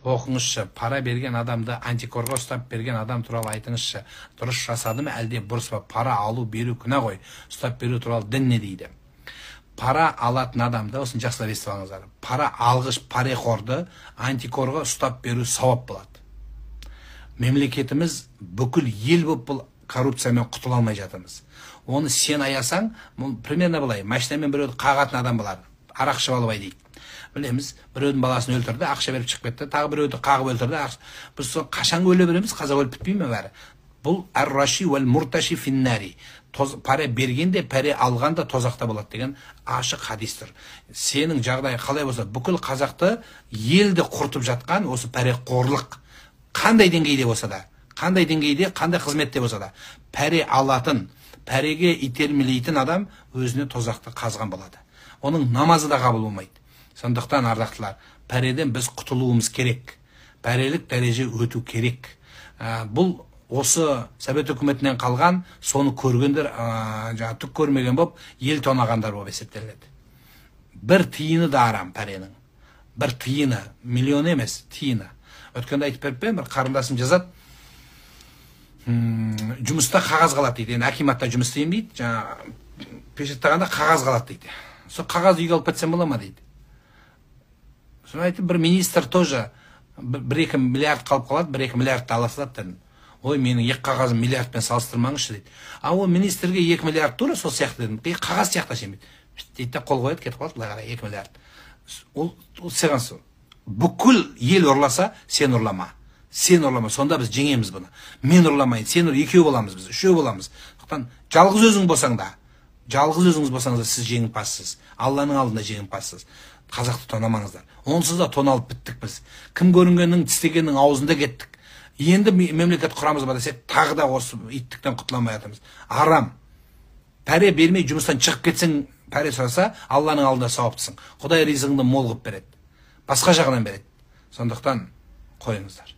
Оқыңызшы, пара берген адамды антикорға ұстап берген адам туралы айтыңызшы. Дұрыс жасады ма, әлде бұрыс па? Пара алу беру күнә ғой. Ұстап беру туралы дін не дейді? Пара алатын адамды, осыны жақсылап естіп алыңыздар. Пара алғыш парақорды антикорға ұстап беру сауап болады. Мемлекетіміз, бүкіл ел болып бұл коррупциямен құтыла алмай жатырмыз. Оны сен аясаң, бұл примерно былай, машинамен біреуді қағатын адам болады. Арақ ішіп алып ай дейді. Білеміз, біреудің баласын өлтірді, ақша беріп шығып кетті, тағы біреуді қағып өлтірді. Біз сол қашан өле береміз, қазақ өліп бітпей ме бәрі? Бұл ар-раши уәл мурташи финнари. Пара берген де, пара алған да тозақта болады деген ашық хадис тұр. Сенің жағдайың қалай болса, бүкіл қазақты, елді құртып жатқан осы парақорлық. Қандай деңгейде болса да, қандай деңгейде, қандай қызметте болса да, пара алатын, пареге итермелейтін адам өзіне тозақты қазған болады. Оның намазы да қабыл болмайды. Сондықтан, ардақтылар, пәреден біз құтылуымыз керек. Пәрелік дәреже өту керек. Бұл осы Совет үкіметінен қалған, соны көргендер, жаңа түк көрмеген болып, ел тонағандар болып есептелінеді. Бір тиыны да арам пәренің. Бір тиыны, миллион емес, тиыны. Өткенде айтып беріп пе, бір қарындасым жазады, жұмыста қағаз қалады дейді. Енді акиматта жұмыс істеймін дейді, жаңа печаттағанда қағаз қалады дейді. Сол қағаз үйге алып кетсем бола ма дейді. Соны айтып, бір министр тоже 1-2 миллиард қалып қалады, 1-2 миллиардты ала салады дедім. Ой, менің екі қағазым миллиардпен салыстырмаңызшы дейді. А ол министрге 2 миллиард тура сол сияқты дедім. Қағаз сияқты әшейін дейді да, қол қояды, кетіп қалады былай қарай 2 миллиард. Ол саған сол. Бүкіл ел ұрласа, сен ұрлама. Сен ұрлама, сонда біз жеңеміз бұны. Мен ұрламайын, сен ұр, екеу боламыз біз, үшеу боламыз. Сондықтан жалғыз өзің болсаң да, жалғыз өзіңіз болсаңыз да сіз жеңімпазсыз. Алланың алдында жеңімпазсыз. Қазақты тонамаңыздар. Онсыз да тоналып біттік біз. Кім көрінгеннің, тістегеннің аузында кеттік. Енді мемлекет құрамыз ба десек, тағы да осы иттіктен құтыла алмай жатырмыз. Арам. Пәре бермей жұмыстан шығып кетсең, пәре сұраса, Алланың алдында сауаптысың. Құдай ризығыңды мол қылып береді. Басқа жағынан береді. Сондықтан қойыңыздар.